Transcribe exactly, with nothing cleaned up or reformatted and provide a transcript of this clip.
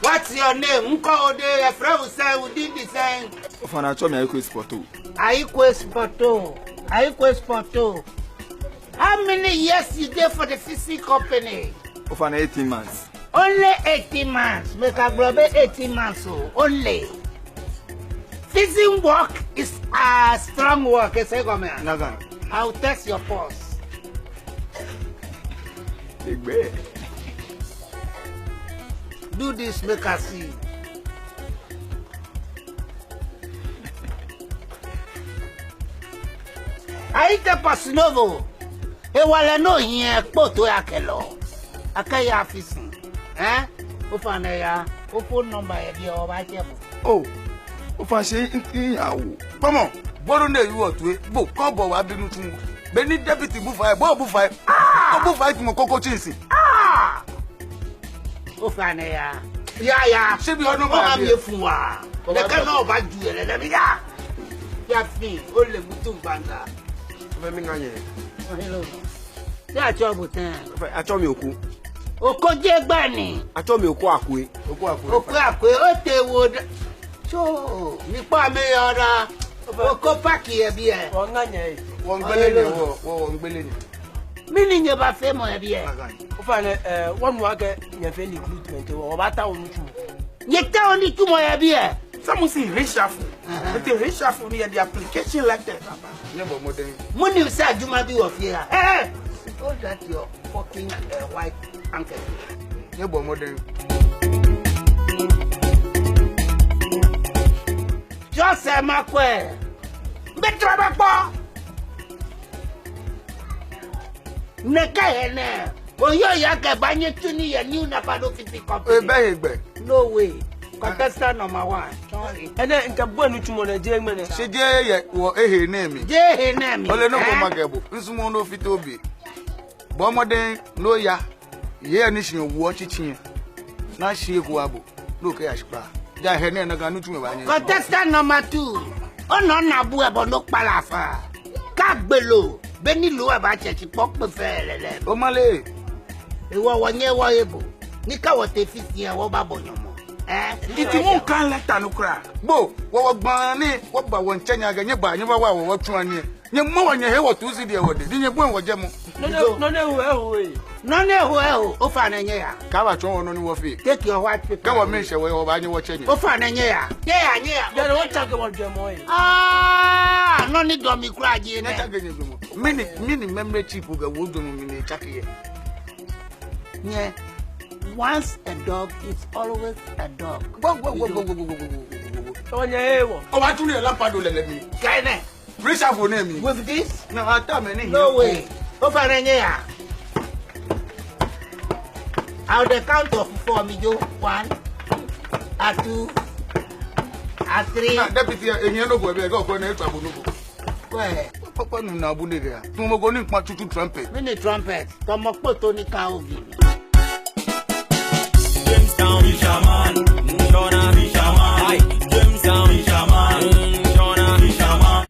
What's your name? Nkɔ odɛŋ, yɛfrɛ wo sɛn, wo din de sɛn? Ofainɛ, atsɛɔ mi Ayikwei Sporto. Ayikwei Sporto. Ayikwei Sporto. How many years you dey for the fishing company? Ofainɛ, eighteen months. Only eighteen months. Meka gblɔ bɛ eighteen months o. Only. Fishing work is a strong work, ese gɔmɛ. Naga. I'll test your pulse. Egbe. Do this, make I see. Ayi te pasinovo. Hewalɛ ni ohiɛ kpoto yakɛlɔ. Akɛya fishing. Eh? Ofainɛ ya. O phone number yɛ biɛ, obaatsɛ bo. Oh. Ofainɛ, shi n, n, awo. Kpɔmɔ. Boro ne yu otue. Bo, kɔ bo wa binu tun. Beni David bu fai, bo bu fai. Ah! Bo bu fai tumo koko chinsi. Ah! Ofainɛ ya. Ya, ya. Shi bi onu ma bi. Ye fun wa. Nɛkɛ nɔ obaaju yɛ lɛ, lɛ mi ya. Ya fi, ole mutu gbanga. Mɛ mi ŋa nyɛ. Oh, hello. Ya atsɛɔ bo tɛŋŋ? Atsɛɔ mi Oko. Oko ji egbɛi ni. Atsɛɔ mi Oko Akwei. Oko Akwei. Oko Akwei, otee wo da. So, mikpa mi yɔɔ da. Oko Park yɛ biɛ. Wɔŋa nyɛ. Wɔŋgbele nyɛ, wɔ, wɔ, wɔŋgbele nyɛ. Mɛni nyɛbafeemɔ yɛ biɛ? Ofainɛ, eh, wɔnu akɛ nyɛfee recruitment, wɔ, wɔbaatao onitsumɔ. Nyɛtao onitsumɔ yɛ biɛ. Some say reshuffle. Uh-huh. But the reshuffle ni yɛ the application like that. Nyɛbɔ mɔdɛŋ. Mɛni sɛɛ juma bi wɔfee ya? Eh, eh. Hold that your fucking, uh, white handkerchief. Nyɛbɔ mɔdɛŋ. Joseph Makwɛ. Bɛ trɔ bɛ kpɔ. Nɛkɛ he nɛɛ, oyɔɔ ya kɛba nyɛtsu nii yɛ New Nabano Fishing Company. Ebɛ hegbɛ? No way. Contestant number one. Sorry. Enɛ, mikɛ bo nitsumɔ nɛɛ jeee ŋmɛnɛ. Shi jeee yɛ wɔ ehe nɛɛ mli. Jeee ehe nɛɛ mli. Ole nɔ ko makɛɛ bo. Misumɔɔ ni ofite obi. Bɔ mɔdɛŋ ni oya. Yɛ ni shi owo tsitsi. Ni shi eko abo. Ni okɛya shikpɔŋ. Ja he nɛɛ nakai nitsumɔ baanyɛ. Contestant number two. Onɔ ni abu ebɔ ni okpala fa. Kagbelo. Beni loo ebaatsɛ shikpɔŋ kpe fɛɛ lɛlɛ. Omale. Ewɔ wɔnyɛ wɔye bo. Ni kɛ wɔtee fishing lɛ wɔbaabɔ nyɔmɔ. Eh? Iti mu kan lɛ tanu kwraa. Bo, wɔ wɔgba ni wɔba wɔŋtsɛ nyɛ akɛ nyɛba nyɛbawa wɔ wɔtsu nii. Nyɛmɔ wɔ nyɛhe wɔ tusi diɛ wɔde. Di nyɛbɔi wɔjɛmɔ. Nɔ nɛɛ, nɔ nɛɛ eho eho ee. Nɔ nɛɛ eho eho, ofainɛ nyɛya. Kaabatsɔɔ wɔ nɔ ni wɔfee. Take your white paper. Kɛ wɔmiishɛ wɔ, wɔbaanyɛ wɔtsɛ nyɛ. Ofainɛ nyɛya. Nyɛya, nyɛya. Nyɛya, wɔtsake wɔjɛmɔ ee. Ah, nɔ ni dɔ mi kwraa ji enɛ. Nyɛtsake nyɛjɛmɔ. Mɛni, mɛni memory chip kɛ wɔ jɛmɔ mli ni etsake yɛ. Nyɛ, once a dog is always a dog. Gbɔ, gbɔ, gbɔ. Onyɛ ewo. Obaatsu nii lɛ lampa do lɛlɛ mli. Kainɛ. Pressure for name. With this? No, I tell me. No way. Ofainɛ nyɛya. I'll the count of four, mi jo. One, a two, a three. Na deputy, eh, enyiɛ nɔ ko, ebe ko ko na etwa bo nɔ ko. Kwɛ. Papa nu na bu ne ga. Tumo ko ni kpa tutu trumpet. Mɛni trumpet? Tɔmɔ kpoto ni ka ovi. Jamestown, Ishama.